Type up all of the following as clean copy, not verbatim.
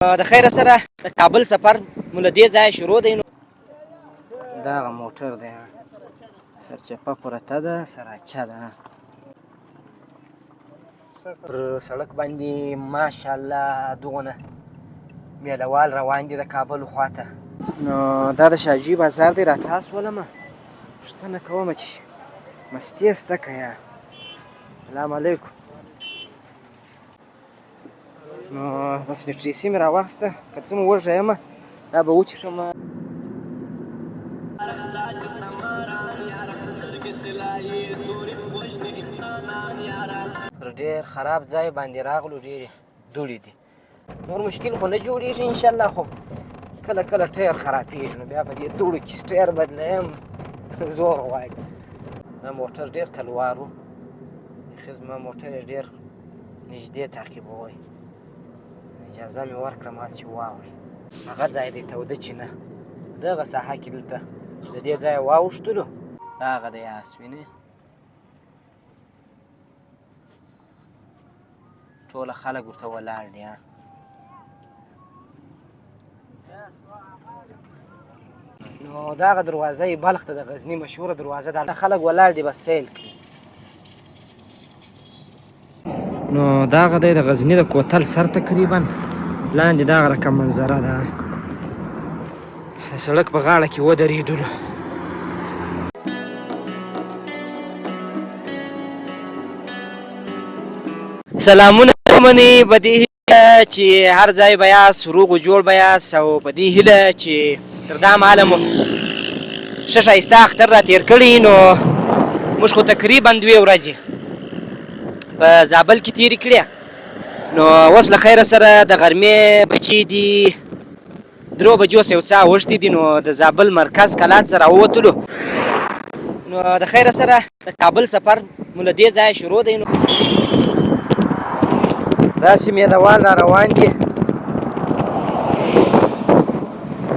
د خیره سره د کابل سفر مو له دې ځایه شروع دی. نو دغه موټر دی، سرچپه پرته ده، سراچه ده پر سړک باندې. ماشاءالله دغونه میلهوال روان دي د کابل خواته. نو دا د شاجوی بازار دی، راتا سولمه پوښتنه کومه چې مستې سته که یا. سلام علیکم. نو بس لټریسي مې راواخیسته، که څه مو وږی یم دا به وچښم. پر ډېر خراب ځای باندې راغلو، ډېرې دوړې دي، نور مشکل خو نه جوړېږي انشاءالله، خو کله کله ټایر خرابېږي، نو بیا په دې دوړو کې ټایر بدلوم، زور غواړي. دا موټر ډېر تلوار و، بیخي زما موټر یې ډېر نږدې تعقیبوی. اجازه مې ورکړه ما چې واوړي. هغه ځای دی توده چې نه دغه ساحه کې دلته چې د دې ځایه واوښتلو، هغه دی آس وینې، ټوله خلک ورته ولاړ دي. نو دغه دروازه یې بلخ ته د غزني مشهوره دروازه ده، خلک ولاړ دي بس سیل کوي. نو دغه دی د غزني د کوتل سر تقریبا لاندې دغه رقم منظره ده، سړک په غاړه کې ودرېدلو. سلامونه ومنئ، په دې هیله چې هر ځای به یاست روغ و جوړ به یاست، او په دې هیله چې تر دا مهاله مو ښه ښایسته اختر را تېر کړی. نو موږ خو تقریبا دوې ورځې په زابل کې تېرې کړې، نو اوس له خیره سره د غرمې بجې دي، 3 بجو څه یو څه اوښتي دي. نو د زابل مرکز کلات څخه راووتلو. نو د خیره سره د کابل سفر مو له دې ځایه شروع دی. نو داسې میلهوال را روان دي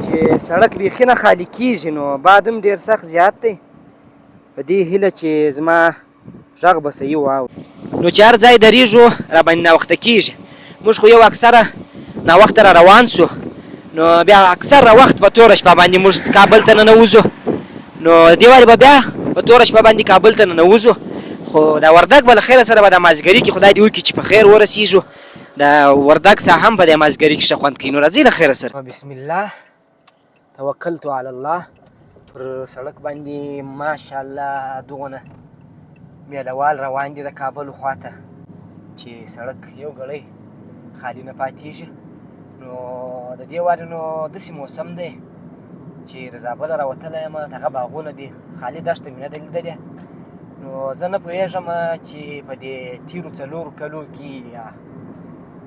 چې سړک بیخي نه خالي کېږي، نو باد هم ډېر سخت زیات دی. په دې هیله چې زما غږ به صحیح واوري. نو چې هر ځای درېږو را باندې ناوخته کېږي. موږ خو یو اکثره ناوخته را روان سو، نو بیا اکثره وخت په توره شپه باندې موږ کابل ته ننوځو. نو دې وارې به بیا په توره شپه باندې کابل ته ننوځو، خو دا وردګ به له خیره سره به د مازدیګري کې خدای دې وکړي چې په خیر ورسېږو. د وردګ ساحه هم په دې مازدیګري کې ښه خوند کوي. نو راځئ له خیره سره. بسم الله توکلت علی الله. پر سړک باندې ماشاءالله دغونه میلهوال روان دي د کابل خواته، چې سړک یو ګړی خالي نه پاتېږي. نو د دې وارې نو داسې موسم دی چې د زابله راوتلی یم، دغه باغونه دي، خالي دښته مې نه ده لیدلې. نو زه نه پوهېږم چې په دې تېرو 4 کلو کې یا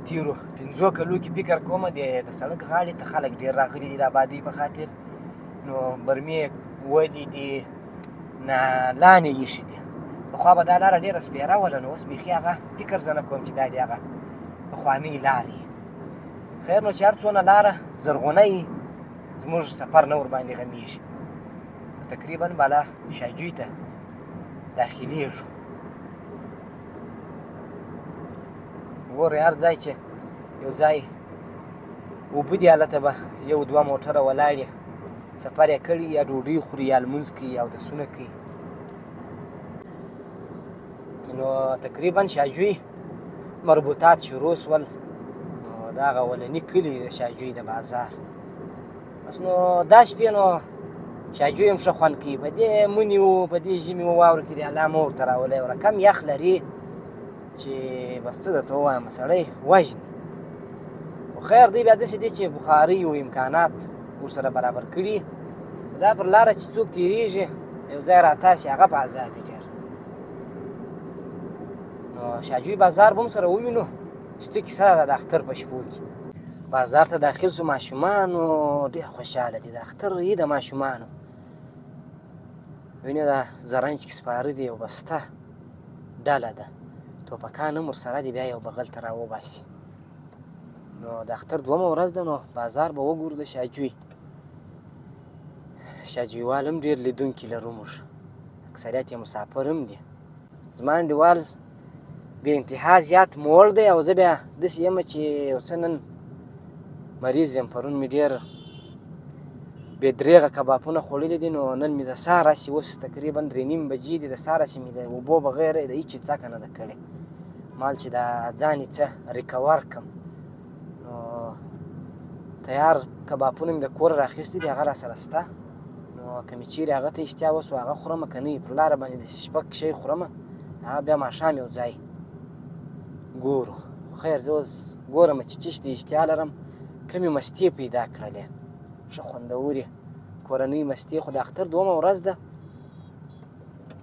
تېرو 5 کلو کې فکر کوم د سړک غاړې ته خلک ډېر راغلي دي د آبادۍ په خاطر. نو برمې ولې دي نه لانې ایښي دي. پخوا به دا لاره ډېره سپېره وله، نو اوس بیخي هغه فکر زه نه کوم چې دا دې هغه پخوانۍ لارې. خیر نو چې هر څونه لاره زرغونه وي زموږ سفر نه ورباندې غمیږي. تقریبا بالا شاجوی ته داخلېږو. ګورئ هر ځای چې یو ځای اوبه دي، هلته به یو دوه موټره ولاړې، سفر یې کړي، یا ډوډۍ خوري یا لمونځ کوي یا اودسونه کوي. نو تقریبا شاجوی مربوطات شروع سول. نو دا هغه اولني کلي د شاجوی د بازار. بس نو دا شپې نو شاجوی هم ښه خوند کوي. په دې مني و په دې ژمي و واورو کې د الله مو ورته راولی، یو رقم یخ لري چې بس څه درته ووایم، سړی وژني. خو خیر دی، بیا داسې دی چې بخارۍ او امکانات ورسره برابر کړي. دا پر لاره چې څوک تېرېږي یو ځای راتاسي هغه په عذاب وي ډېر. نو شاجوی بازار به هم سره ووینو چې څه کیسه ده د اختر په شپو کې. بازار ته داخل سو، ماشومانو ډېر خوشحاله دي، د اختر یې د ماشومانو وینې دا زرنج کې سپاره دي، یو بسته ډله ده، ټوپکان هم ورسره دي، بیا یو بغل ته راوباسي. نو د اختر دومه ورځ ده، نو بازار به وګورو د شاجوی. شاجویوال هم ډېر لیدونکي لرو موږ، اکثریت یې مسافر هم دي. زما انډیوال بې انتها زیات موړ دی، او زه بیا داسې یم چې یو څه نن مریض یم. پرون مې ډېر بې درېغه کبابونه خوړلي دي، نو نن مې د سهار هسې اوس تقریبا 3:30 بجې دي، د سهار هسې مې د اوبو بغیر د هېچ څکه نه ده کړې. مال چې دا ځان یې څه ریکور کړم، نو تیار کبابونه مې د کوره راخیستي دي، هغه راسره شته. نو که مې چېرې هغه ته اشتها وسوه هغه خورم، که نه پر لاره باندې داسې شپږ شی خورم، هغه بیا ماښام یو ځای ګورو. خیر زه اوس ګورم چې چیش ته اشتها لرم. کمې مستې پیدا کړلې، ښه خوندورې کورنۍ مستې، خو د اختر دومه ورځ ده،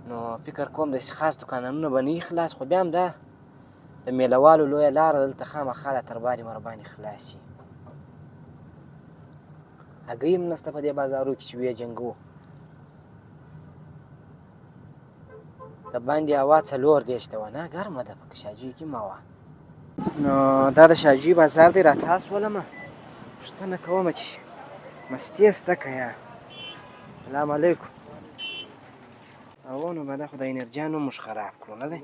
نو فکر کوم داسې خاص دوکانونه به نه وي خلاص، خو بیا هم دا د میلهوالو لویه لاره دلته خامخا د تربارې ورباندې خلاص شي. هګۍ هم نشته په دې بازارو کې چې ویې جنګوو. د باندې هوا 34 ده، نه ګرمه ده، په شاجوی کې مه وه. نو دا د شاجوی بازار دی، راتا سولمه، پوښتنه کومه چې مستې شته که یا. سلام علیکم. او نو به دا خو د انرژي نوم موږ خراب کړو، نه دی؟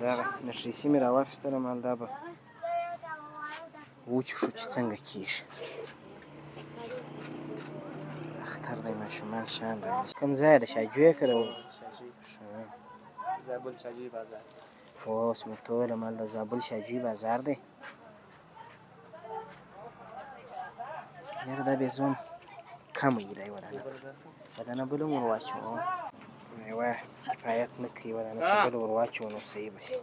دغه نشریسي مې راواخیستله، مال دا به وچښو چې څنګه کېږي. اختر دی، ماشومان شان رانیسي. کوم ځای د شاجوی که د زابل شاجوی بازار؟ اوس مې ورته وویل مال د زابل شاجوی بازار دی. یاره دا بیزو هم کمی دی، یوه دانه یوه دانه بل هم ور واچوو. یوه کفایت نه کوي، یوه دانه چې بل ور واچوو نو صحیح به شي.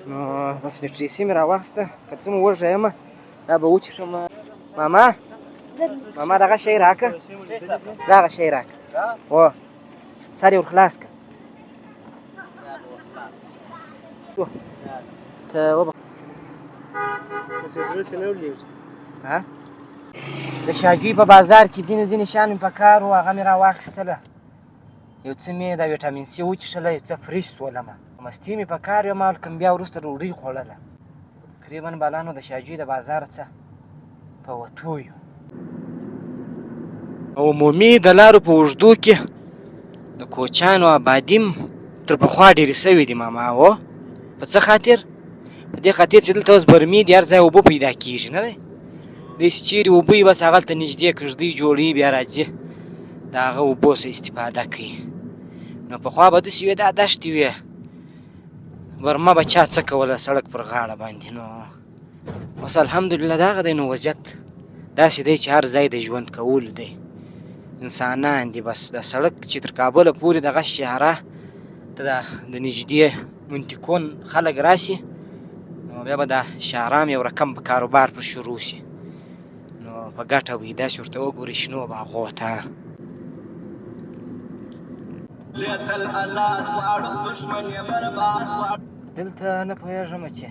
نو بس لټریسي مې راواخیسته، که څه مو وږی یم دا به وچښم. ماما ماما دغه شی راکړه، دغه شی راکړه، هو سر یې ور خلاص کړه. ته وبخ ها د شاجوی په بازار کې ځینې ځینې شیان مې په کار وو، هغه مې راواخیستله. یو څه مې د ویټامین سي وچښله، یو څه فریش سولمه. مستې مې په کار وې، ما کوم بیا وروسته ډوډۍ خوړله. تقریبا بالانو د شاجوی د بازار څه په وتو یو. عمومي د لارو په اوږدو کې د کوچانو آبادي تر پخوا ډېرې سوې دي ماما. هو په څه خاطر؟ په دې خاطر چې دلته اوس برمې دي، هر ځای اوبه پیدا کېږي، نه دی؟ داسې چېرې اوبه وي بس هغلته نږدې کږدۍ جوړوي، بیا راځي د هغه اوبو څخه استفاده کوي. نو پخوا به داسې وې، دا دښتې وې، برمه به چا څه کوله سړک پر غاړه باندې. نو اوس الحمدلله دغه دی، نو وضعیت داسې دی چې هر ځای د ژوند کولو دی، انسانان دي. بس د سړک چې تر کابله پورې دغه شهره ته د نږدې منطقون خلک راشي، نو بیا به دا شهرام یو رقم په کاروبار پر شروع شي، نو په ګټه وي. داسې ورته وګورئ شنو باغو ته. دلته نه پوهېږم چې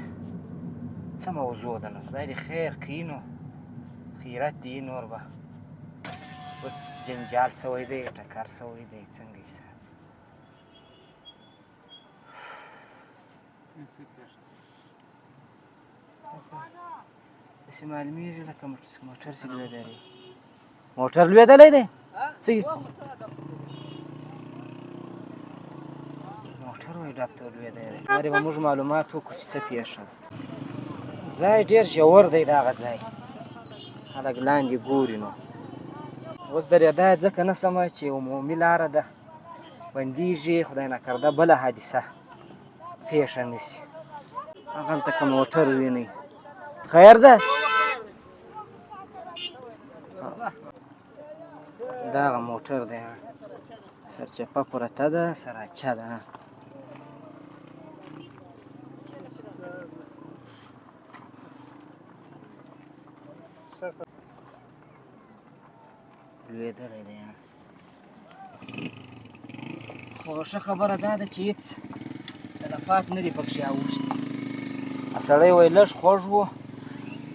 څه موضوع ده، نو خدای دې خیر کوي، نو خیرت دی. نور به اوس جنجال سوی دی، ټکر سوی دی، څنګه حساب؟ داسې معلومېږي لکه موټر چې لوېدلی، موټر لوېدلی دی. څه موټر وایي ډب ته لوېدلی دی. هرې به موږ معلومات وکړو چې څه پېښه ده. ځای ډېر ژور دی دغه ځای، خلک لاندې ګوري. نو اوس درېدا ځکه نه سمه چې عمومي لاره ده، بندېږي، خدای ناکرده بله حادثه پېښه نه شي. هغلته که موټر وینئ خیر ده. دغه موټر دی، سرچپه پرته ده، سراچه ده. لوېدلی دی. خو ښه خبره دا ده چې هېڅ تلفات نه دي پکښې اوښتي. سړی وایي لږ خوږ و،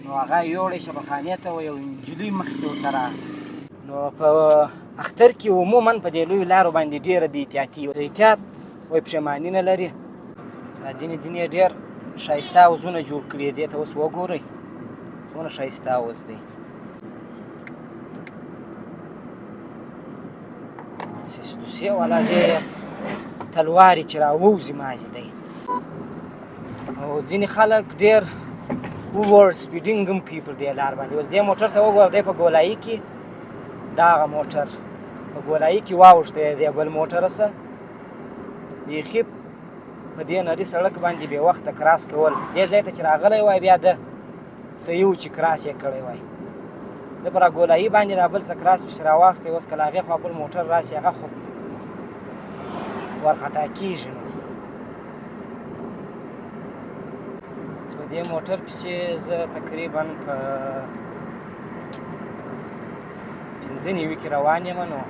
نو هغه یوړی شبخانې ته و، یو نجلۍ مخې ته ورته راغله. نو په اختر کې عموما په دې لویو لارو باندې ډېره بې احتیاطي وي، احتیاط وایي پښېماني نه لري. دا ځینې ځینې یې ډېر ښایسته حوضونه جوړ کړي، دې ته اوس وګورئ څومره ښایسته حوض دی. دوسې والا ډېر تلوارې چې راووځي مازې دی. او ځینې خلک ډېر over speeding هم کوي پر دې لار باندې. اوس دې موټر ته وګوره، دی په ګولایي کې، دا هغه موټر په ګولایي کې واوښتی دی بل موټر سره. بیخي په دې نري سړک باندې بې وخته cross کول. دې ځای ته چې راغلی وای بیا ده صحیح و چې cross یې کړی وای. ده پر ګولایي باندې دا بل څه cross پسې راواخیستی. اوس که له هغې خوا بل موټر راشي هغه خو ورخطا کېږي. نو اوس په دې موټر پسې زه تقریبا په 95 کې روان یم. نو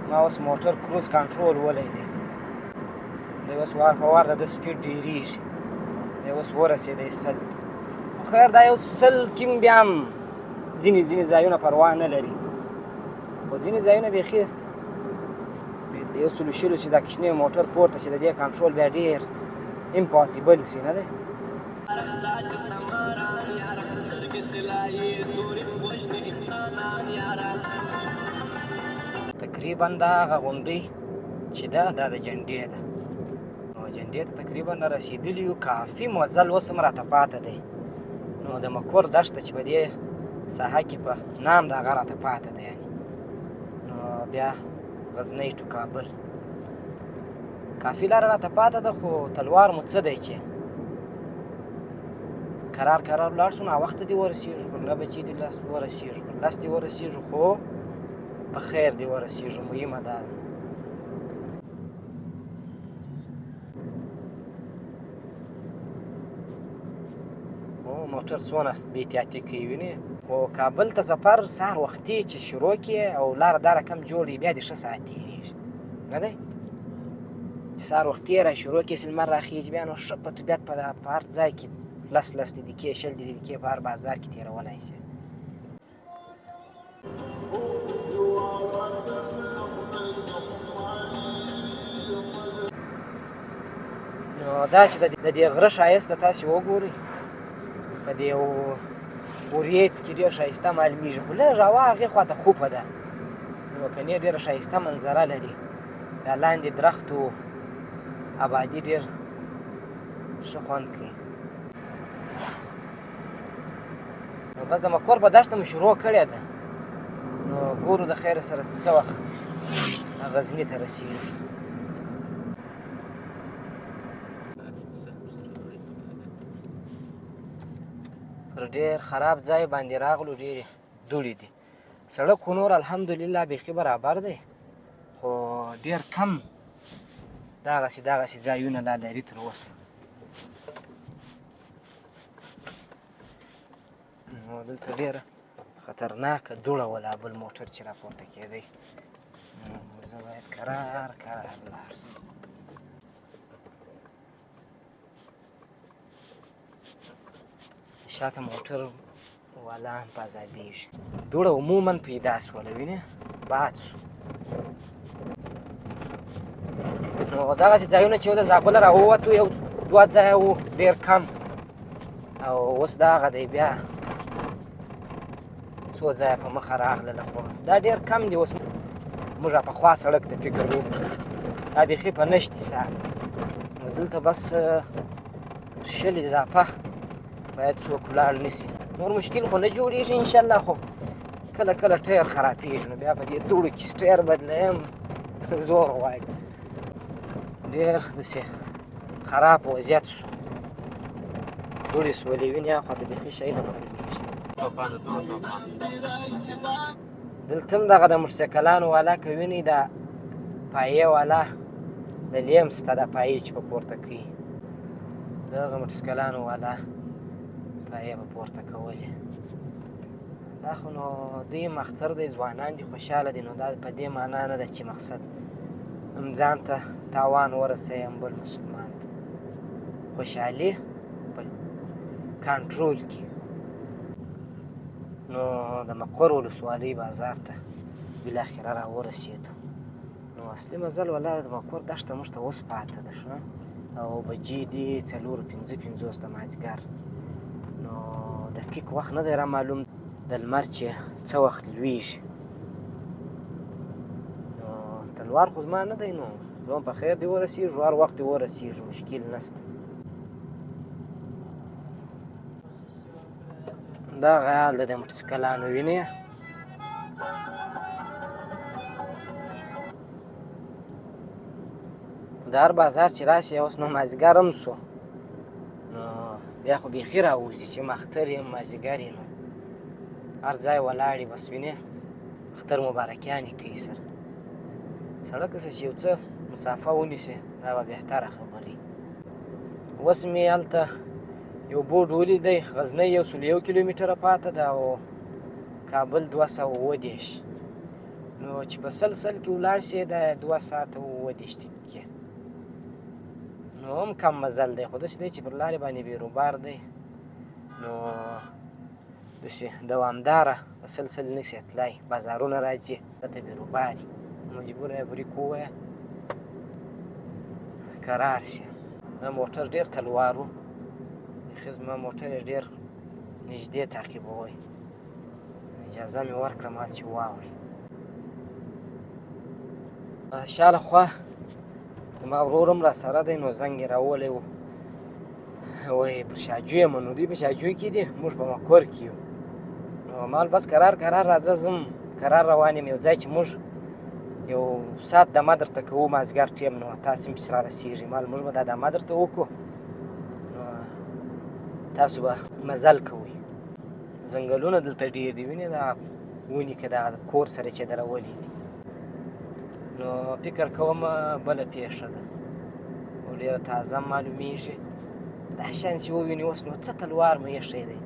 ما اوس موټر cruise control ولی دی، دی اوس وار په وار د ده speed ډېرېږي. دی اوس ورسېدی 100 ته. خو خیر دا یو 100 کې بیا هم ځینې ځینې ځایونه پروا نه لري، خو ځینې ځایونه بیخي د 120 چې دا کوچنی موټر پورته شي د دې کنټرول بیا ډېر impossible شي، نه دی؟ تقریبا دا هغه غونډۍ چې ده دا د جنډې ده. نو جنډې ته تقریبا رسېدلي یو، کافي مزل اوس هم راته پاته دی. نو د مکور دښته چې په دې ساحه کې په نام د هغه راته پاته دی یعنې. نو بیا غزنۍ to کابل کافي لاره راته پاته ده، خو تلوار مو څه دی چې کرار کرار ولاړ شو. ناوخته دې ورسېږو، پر 9 بجې دې ورسېږو، پر 10 دې ورسېږو، خو په خیر دې ورسېږو، مهمه دا ده. او موټر څونه بې احتیاطي کوي وینې. خو کابل ته سفر سهار وختي چې شروع کړې او لاره دا رقم جوړ وي بیا دې ښه ساعت تېرېږي، نه دی؟ چې سهار وختي یې را شروع کړې چې لمر راخېږي بیا نو ښه په طبیعت په هر ځای کې 10 10 دقیقې 20 دقیقې په هر بازار کې تېرولای شي. نو داسې د دې غره ښایست ته تاسې وګورئ، په دې ورېځ کې ډېر ښایسته معلومیږي، خو لږ هوا هغې خوا ته خوپه ده. نو کنې ډېره ښایسته منظره لري. دا لاندې درختو آبادي ډېر ښه خوند کوي. نو بس د مکور په دښته مو شروع کړې ده. نو ګورو د خیره سره څه وخت غزني ته رسېږو. پر ډېر خراب ځای باندې راغلو، ډېرې دوړې دي. سړک خو نور الحمدلله بیخي برابر دی، خو ډېر کم دغسې دغسې ځایونه لا لري تر اوسه. نو دلته ډېره خطرناکه دوړه وه، لا بل موټر چې راپورته کېدی. نو زه باید کرار کرار لاړ شم. شاته موټر والا هم په عذابېږي. دوړه عموما پیدا سوله، وینې باد سو. نو دغسې ځایونه چې د زابله راووتو یو دوه ځایه وو ډېر کم، او اوس دا هغه دی بیا څو ځایه په مخه راغلله، خو دا ډېر کم دی. اوس موږ پخوا سړک ته فکر وکړو، دا بیخي په نشت حساب. نو دلته بس 20 اضافه باید څوک ولاړ نه سي. نور مشکل خو نه جوړېږي انشاءالله، خو کله کله ټایر خرابېږي، نو بیا په دې دوړو کې ټایر بدلوم، زور غواړي. ډېر داسې خراب وضعیت شو، دوړې سولې وینې اخوا ته بیخي شی نه معلومېږي. دلته هم دغه د موټرسایکلانو والا که وینئ، دا پایې والا د لیمس ته دا پایې چې په پورته کوي، دغه موټرسایکلانو والا پایې به پورته کولې. دا خو نو دوی هم اختر دی، ځوانان دي، خوشحاله دي، نو دا په دې معنا نه ده چې مقصد هم ځان ته تاوان ورسوي هم بل مسلمان ته. خوشحالي په کنټرول کې. نو د مقر ولسوالۍ بازار ته بالاخره را ورسېدو. نو اصلي مزل ولا د مقر دښته موږ ته اوس پاته ده، ښه او بجې دي 4:55 د مازدیګر. نو دقیق وخت نه دی را معلوم د لمر چې څه وخت لویږي. تلوار خو زما نه دی، نو زه په خیر دې ورسېږو، هر وخت دې ورسېږو، مشکل نشته. دا غیال دی د موټرسایکلانو، وینې؟ د هر بازار چې راشي، اوس نو مازدیګر هم سو، نو بیا خو بیخي راوځي چې مختر یم، مازدیګر یې، نو هر ځای ولاړ یې، بس وینې اختر مبارکیانې کوي سره. سړک څه چې یو څه مسافه ونیسي، دا به بهتره خبره وي. اوس مې هلته یو بورډ ولیدی، غزنی 101 کیلومتره پاته ده او کابل 237. نو چې په سل سل کې ولاړ شې، دا 2 ساعته 37 دقیقې، نو هم کم مزل دی، خو داسې دی چې پر لارې باندې بیروبار دی، نو داسې دوامداره په سل سل نه شي تلای، بازارونه راځي، دلته بیروبار، مجبوره یې بریک ووایه کرار شي. دا موټر ډېر تلوار و، بیخي زما موټر یې ډېر نږدې تعقیبوی، اجازه مې ورکړه ما چې واوړي. شا له خوا زما ورور هم راسره دی، نو زنګ یې راولی و، وایي پر شاجو یم. نو دوی په شاجو کې دي، موږ په مکور کې یو. نو مال بس کرار کرار راځه، ځم کرار روان یم، یو ځای چې موږ یو ساعت دمه درته کوو، مازدیګر ټیم، نو تاسو هم پسې رارسېږئ. مال موږ به دا دمه درته وکړو، نو تاسو به مزل کوئ. ځنګلونه دلته ډېر دي، وینې دا ونې که دغه کور سره چې درولې دي، نو فکر کوم بله پېښه ده او ډېره تازه معلومیږي. دا شیان چې وویني اوس، نو څه تلوار مو ایښی دی،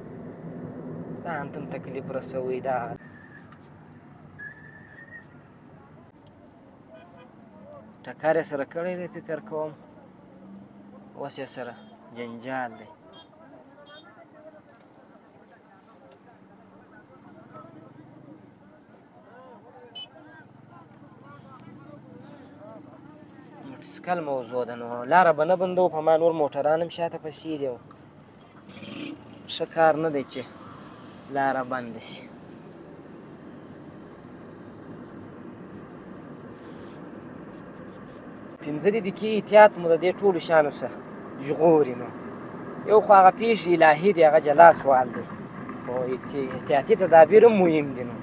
ځان ته هم تکلیف رسوي. دا ټکر یې سره کړی دی، فکر کوم اوس یې سره جنجال دی. موټرسایکل موضوع ده، نو لاره به نه بندو، په ما نور موټران هم شاته پسې دي، او ښه کار نه دی چې لاره بنده شي. 5 دقیقې احتیاط مو د دې ټولو شیانو څخه ژغوري. نو یو خو هغه پېښې الهي دي، هغه جلا سوال دی، خو احتیاطي تدابیر هم مهم دي. نو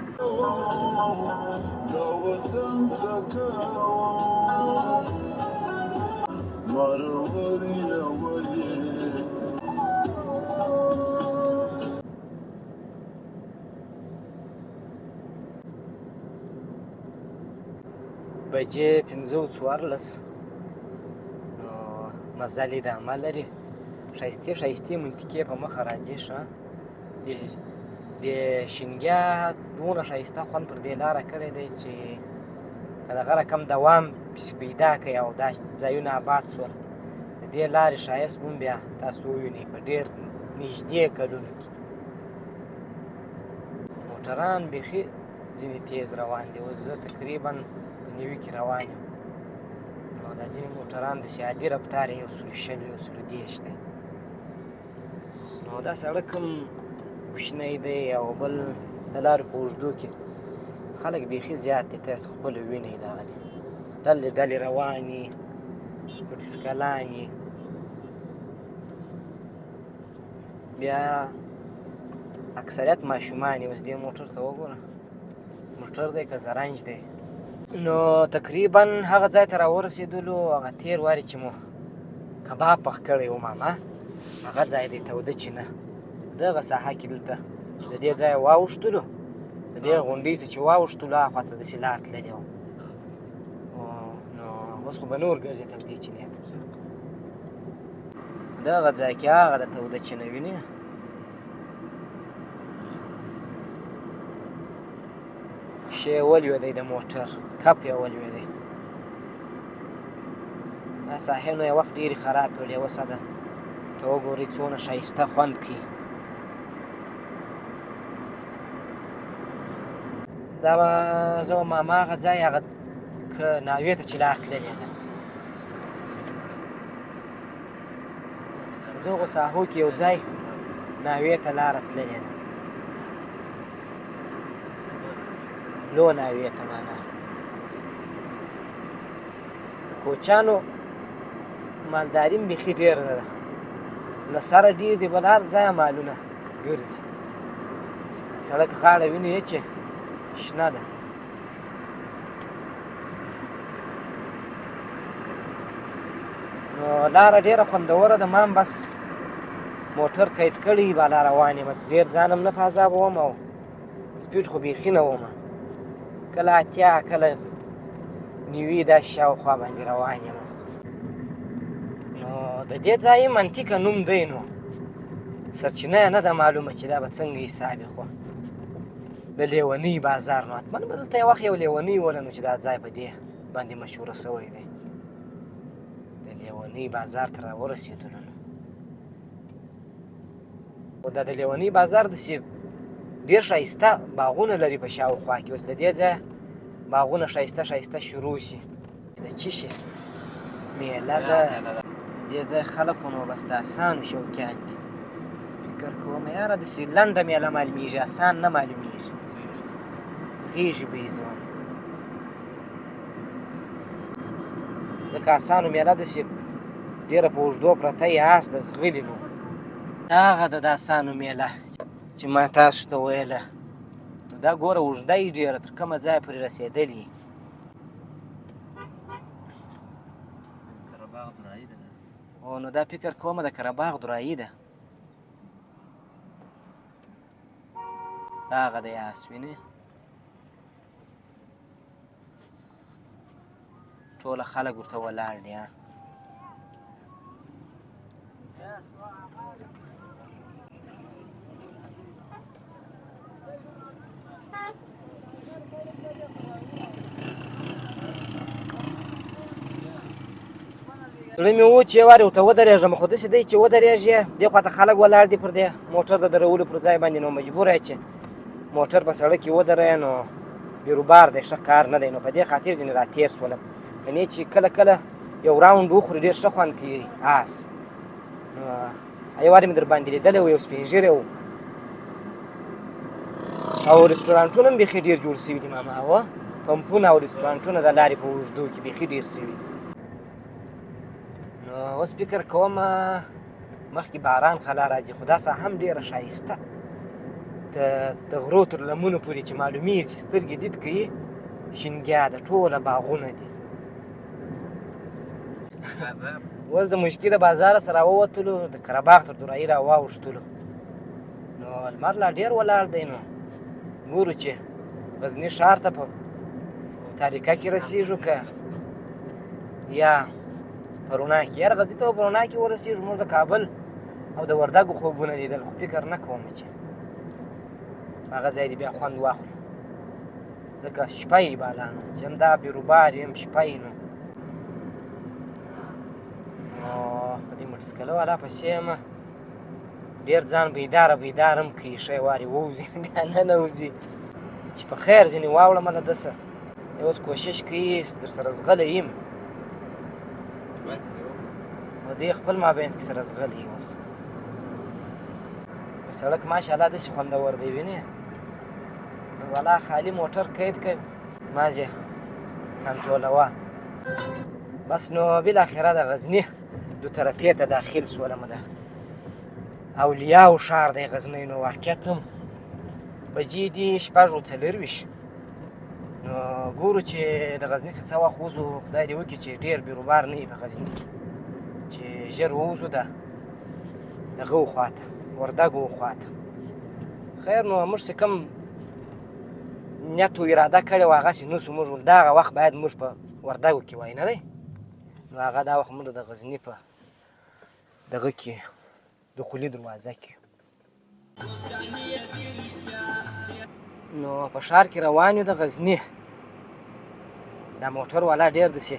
دا وطن څه کوم مرور یې ولې؟ بجې 5:14، نو مزل ادامه لري. ښایستې ښایستې منطقې په مخه راځي. ښه د شینګیا دونه ښایسته خوند پر دې لاره کړی دی چې که دغه رقم دوام پسې پیدا کړي او دا ځایونه آباد شول، د دې لارې ښایست به هم بیا تاسو ووینئ په ډېر نږدې کلونو کې. موټران بیخي ځینې تیز روان دي. اوس زه تقریبا په 90 کې روان یم، نو دا ځینې موټران داسې عادي رفتار یې 120، 130 دی. نو دا سړک هم کوچنی دی او بل د لارې په اوږدو کې خلک بیخي زیات دي، تاسو خپله وینئ، دغه دي ډلې ډلې روانې موټرسایکلانې، بیا اکثریت ماشومان یې. اوس دې موټر ته وګوره، موټر دی که زرنج دی؟ نو تقریبا هغه ځای ته راورسېدلو، هغه تېر وارې چې مو کباب پخ کړی و ماما، هغه ځای دی توده چینه. دغه ساحه کې دلته چې د دې ځایه واوښتلو، د دې غونډۍ ته چې واوښتلو، هاخوا ته داسې لار تللې وه. نو اوس خو به نور ګرځې تودې چینې ته. دغه ځای کې هغه د توده چینه وینې، شی ولوېدی، د موټر کپ یې ولوېدی. دا ساحې نو یو وخت ډېرې خرابې وې، اوس ده ته وګورئ څونه ښایسته خوند کوي. دا به زه ماما هغه ځای هغه که ناوې ته چې لار تللې ده، په دغو ساحو کې یو ځای ناوې ته لاره تللې ده، لو ناوې ته معنا. کوچانو مالداري هم بیخي ډېره ده، له سره ډېر دي، بل هر ځایه مالونه ګرځي. سړک غاړه وینې چې شنه ده. نو لاره ډېره خوندوره ده. ما هم بس موټر قید کړی، بالا روان یم، ډېر ځان هم نه په عذابوم او سپیډ خو بیخي نه وم، کله 80 کله 90 داسې شاوخوا باندې روان یم. نو د دې ځای منطقه نوم دی، نو سرچینه یې نه ده معلومه چې دا به څنګه حساب وي، خو د لیونۍ بازار نو حتما به دلته یو وخت یو لیونۍ وله، نو چې دا ځای په دې باندې مشهوره شوی دی. د لیونۍ بازار ته راورسېدلو. نو خو دا د لیونۍ بازار داسې ډېر ښایسته باغونه لري په شاوخوا کې. اوس له دې ځایه باغونه ښایسته ښایسته شروع شي. د چی شي میله ده، دې ځای خلک خو نو بس د اسانو شوقیان دي. فکر کوم یاره داسې لنډه میله معلومیږي، اسان نه معلومیږي، غېږې به یې ځوم، ځکه اسانو میله داسې ډېره په اوږدو پرته یې آس د ځغلي. نو هغه ده د اسانو میله چې ما تاسو ته ویله. نو دا ګوره اوږده یې ډېره، تر کومه ځایه پورې رسېدلې. قرباغ درایي ده. او نو دا فکر کومه د قرباغ درایي ده. هغه دی آس وینې، ټوله خلک ورته ولاړ دي. ها زړه مې و چې یو وارې ورته ودرېږم، خو داسې دی چې ودرېږې دې خوا ته خلک ولاړ دي پر دې موټر د درولو پر ځای باندې، نو مجبور یې چې موټر په سړک کې ودروې، نو بیروبار دی، ښه کار نه دی. نو په دې خاطر ځینې را تېر شولم، کنې چې کله کله یو راونډ وخوري ډېر ښه خوند کوي آس. نو یو وارې مې در باندې لیدلی و، یو سپین ږیری و، او رستورانټونه هم بیخي ډېر جوړ شوي دي ماما. وه پمپونه او رستورانټونه د لارې په اوږدو کې بیخي ډېر شوي دي. نو اوس فکر کوم مخکې باران خلا راځي، خو دا ساحه هم ډېره ښایسته د غرو تر لمنو پورې چې معلومیږي چې سترګې دید کوي شینګیا ده، ټوله باغونه دي. اوس د مشکي د بازاره سره راووتلو، د قرباغ تر دورایي را واوښتلو. نو لمر لا ډېر ولاړ دی، نو ګورو چې غزني ښار ته په تاریکه کې رسېږو که یا په رڼا کې. یاره غزني ته په رڼا کې ورسېږو. موږ د کابل او د وردګو خوبونه لیدل، خو فکر نه کوم چې هغه ځای دې بیا خوند واخلو، ځکه شپه یې بالا، نو چې هم دا بیروبار یې هم شپه یې. نو په دې موټرسایکل والا پسې یم، ډېر ځان بیداره بیدار هم کوي، ښه وارې ووځي بیا ننوځي چې په خیر ځینې واوړم له ده څه. دی اوس کوشش کوي در سره ځغلی یم، او دی خپل مابینځ کې سره ځغلی اوس. سړک ماشاءالله داسې خوندور دی وینې، نو والا خالي موټر قید کوي، مازې کنټرولوه بس. نو بالاخره د غزني دو طرفې ته داخل سولم. ده اولیاو ښار دی غزنی. نو واقعیت هم بجې دي 6:24. نو ګورو چې د غزني څخه څه وخت وځو، خدای دې وکړي چې ډېر بیروبار نه وي په غزني کې، چې ژر ووځو د دغه خواته، وردګو خواته. خیر نو موږ چې کوم نیت و اراده کړې وه هغسې نه سو. موږ دغه وخت باید موږ په وردګو کې وای، نه دی؟ نو هغه دا وخت موږ د غزني په دغه کې دخولي دروازه کې. نو په ښار کې روان یو د غزني. دا موټر والا ډېر داسې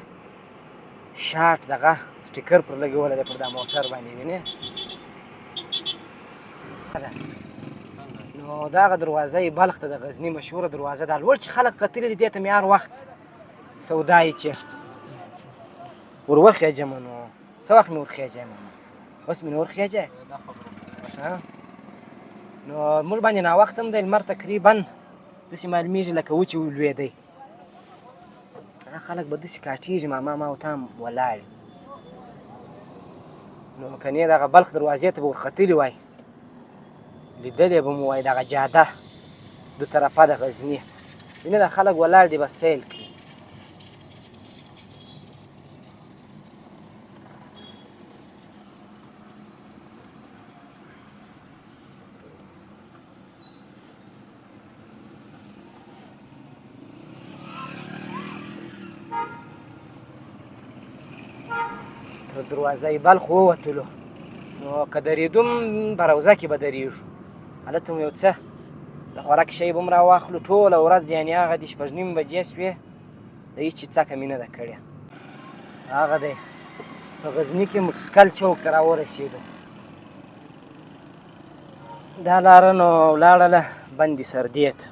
شاټ دغه سټیکر پر لګولی دی پر دا موټر باندې وینې. نو دغه دروازه یې بلخ ته د غزني مشهوره دروازه ده. لوړ چې خلک کتلي دي دې ته مې هر وخت سودا یې چې ور وخېژم. نو څه وخت مې ورخېژم؟ اوس مې نه ورخېژی. نو موږ باندې ناوخته هم دی، لمر تقریبا داسې معلومیږي لکه و چې ولوېدی. دا خلک به داسې کاټېږي، ماما ما او تا هم ولاړ یو. نو که نه دغه بلخ دروازې ته به ورختلي وای، لیدلې به مو وای دغه جاده دو طرفه د غزني. وینې دا خلک ولاړ دي، بس سیل کوي. تر دروازه بلخ ووتلو، نو که درېدوم په روضه کې به درېږو، هلته مو یو څه د خوراک شی به هم راواخلو. ټوله ورځ یعنې هغه دي 6:30 بجې شوې، د هېڅ څکه مې نه ده کړې. هغه دی په غزني کې موټرسایکل چوک ته راورسېدو. دا لاره نو ولاړله بندې سردې ته.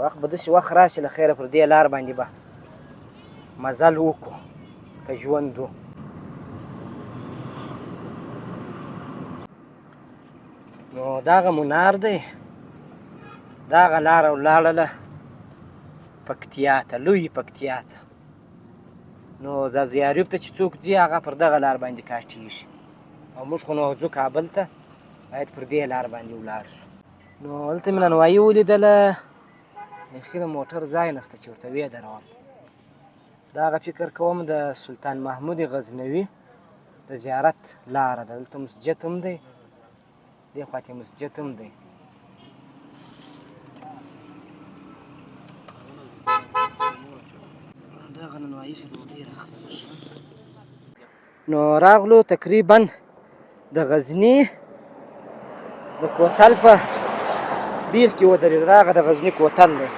وخت به داسې وخت راشي له خیره پر دې لار باندې به مزل وکړو که ژوند و. نو دغه منار دی، دغه لاره ولاړله پکتیا ته، لویې پکتیا ته. نو ځاځي اریوب ته چې څوک ځي هغه پر دغه لار باندې کاټېږي، او موږ خو نو ځو کابل ته، باید پر دې لار باندې ولاړ شو. نو هلته مې نانوایي ولیدله، بیخي د موټر ځای نشته چې ورته ویې دروم. دغه فکر کوم د سلطان محمود غزنوي د زیارت لاره ده، دلته مسجد هم دی، دې خوا ته مسجد هم دی. دغه نانوایي چې ډوډۍ راخله. نو راغلو تقریبا د غزني د کوتل په بیخ کې ودرېدو. دغه د غزني کوتل دی،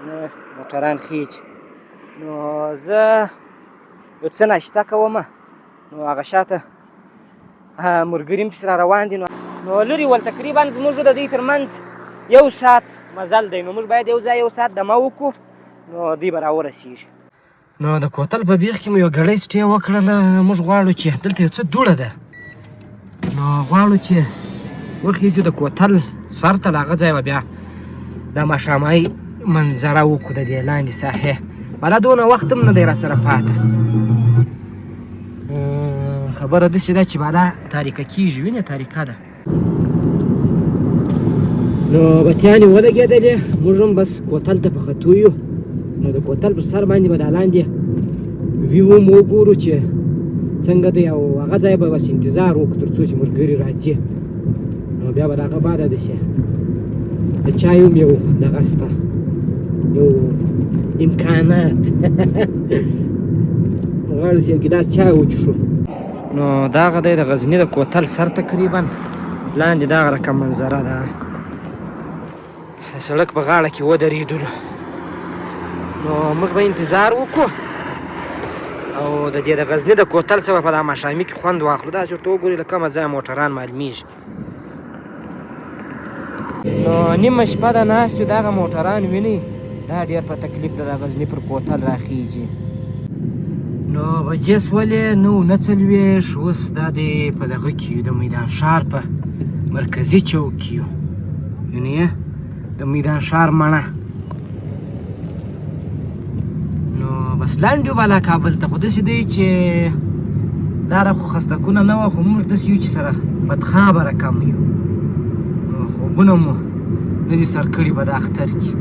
نو موټران خیږي. نو زه یو څه ناشته کوم، نو هغه شاته ملګري مې پسې را روان دي. نو لرې ول، تقریبا زموږ د دوی تر منځ یو ساعت مزل دی، نو موږ باید یو ځای یو ساعت دمه وکړو، نو دوی به راورسېږي. نو د کوتل په بیخ کې مو یو ګړی سټې وکړله. موږ غواړو چې دلته یو څه دوړه ده، نو غواړو چې وخیژو د کوتل سر ته، له هغه ځای به بیا د ماښامۍ منظره وکړو د دې لاندې ساحې. بلا دونه وخت هم نه دی را سره پاته. خبره داسې ده چې بالا تاریکه کېږي، وینې تاریکه ده. نو بتیانې ولګېدلې، موږ هم بس کوتل ته په ختو یو. نو د کوتل پر سر باندې به دا لاندې ویو هم وګورو چې څنګه دی، او هغه ځای به بس انتظار وکړو تر څو چې ملګري راځي. نو بیا به د هغه بعده داسې د چای هم یو دغه شته، یو امکانات غواړو چې یو ګیلاس چای وڅښو. نو دغه دی د غزني د کوتل سر، تقریبا لاندې دغه رقم منظره ده. سړک په غاړه کې ودرېدلو، نو موږ به انتظار وکړو او د دې د غزني د کوتل څخه په دا ماښامي کې خوند واخلو. داسې ورته وګورئ له کومه ځایه موټران معلومیږي. نو نیمه شپه ده، ناست یو، دغه موټران وینئ، دا ډېر په تکلیف ده د غزني پر کوتل راخیږي. نو بجې سولې 9:49. اوس دا دی په دغه کې یو، د میدان ښار په مرکزي چوک کې یو، یعنې د میدان ښار مڼه. نو بس لنډ یو بالا کابل ته، خو داسې دی چې لاره خو خستکونه نه وه، خو موږ داسې یو چې سره بدخوابه رقم یو، نو خوبونه مو نه دي سر کړي په دا اختر کې.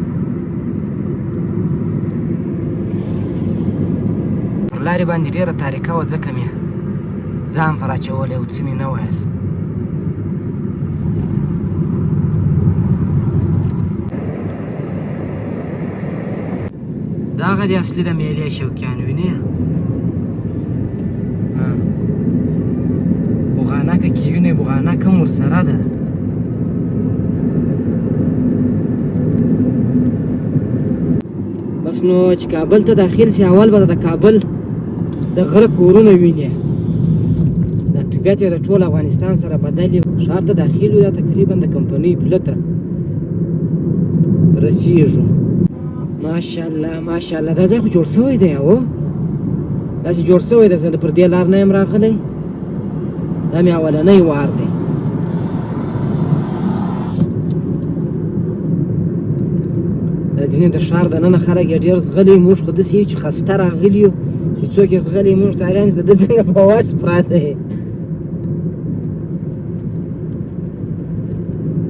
پر لارې باندې ډېره تاریکه وه، ځکه مې ځان پر اچولی او څه مې نه ویل. دغه دی اصلي د میلې شوقیان وینې، بوغانکه کې وینې، بوغانکه هم ورسره ده. بس نو چې کابل ته داخل شي، اول به د کابل د غره کورونه وینې، دا طبیعت یې د ټول افغانستان سره بدل. ښار ته داخل یو، دا تقریبا د کمپنۍ پله ته رسیږو. ماشاءالله ماشاءالله، دا ځای خو جوړ شوی دی، او داسې جوړ شوی دی، زه پر دې لار نه یم راغلی، دا مې اولنی وار دی. د ځینې د ښار دننه خلک یې ډېر ځغلي، موږ خو داسې یو چې خسته راغلي یو چې څوک یې ځغلي موږ ته حیران یو چې د ده څنګه په وس پراته دی.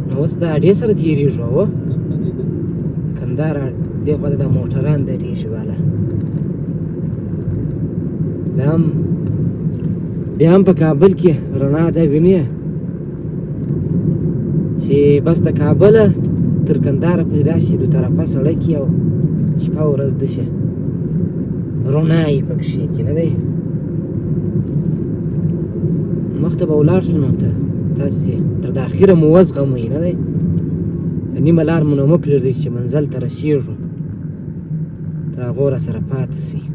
نو اوس د اډې سره تېرېږو او کندهار دې خوا ته دا موټران درېږي والا. بیا هم په کابل کې رڼا ده وینې چې بس د کابله تر کندهاره پورې داسې دوطرفه سړک یې او شپه ورځ داسې رڼا یې پکښې کې نه دی. مخته به ولاړ شو نو ته تاسې تر د اخره مو وزغمئ نه دی، نیمه لار مو نو مه پرېږدئ چې منزل ته رسېږو، تر هغو راسره پاتې شئ.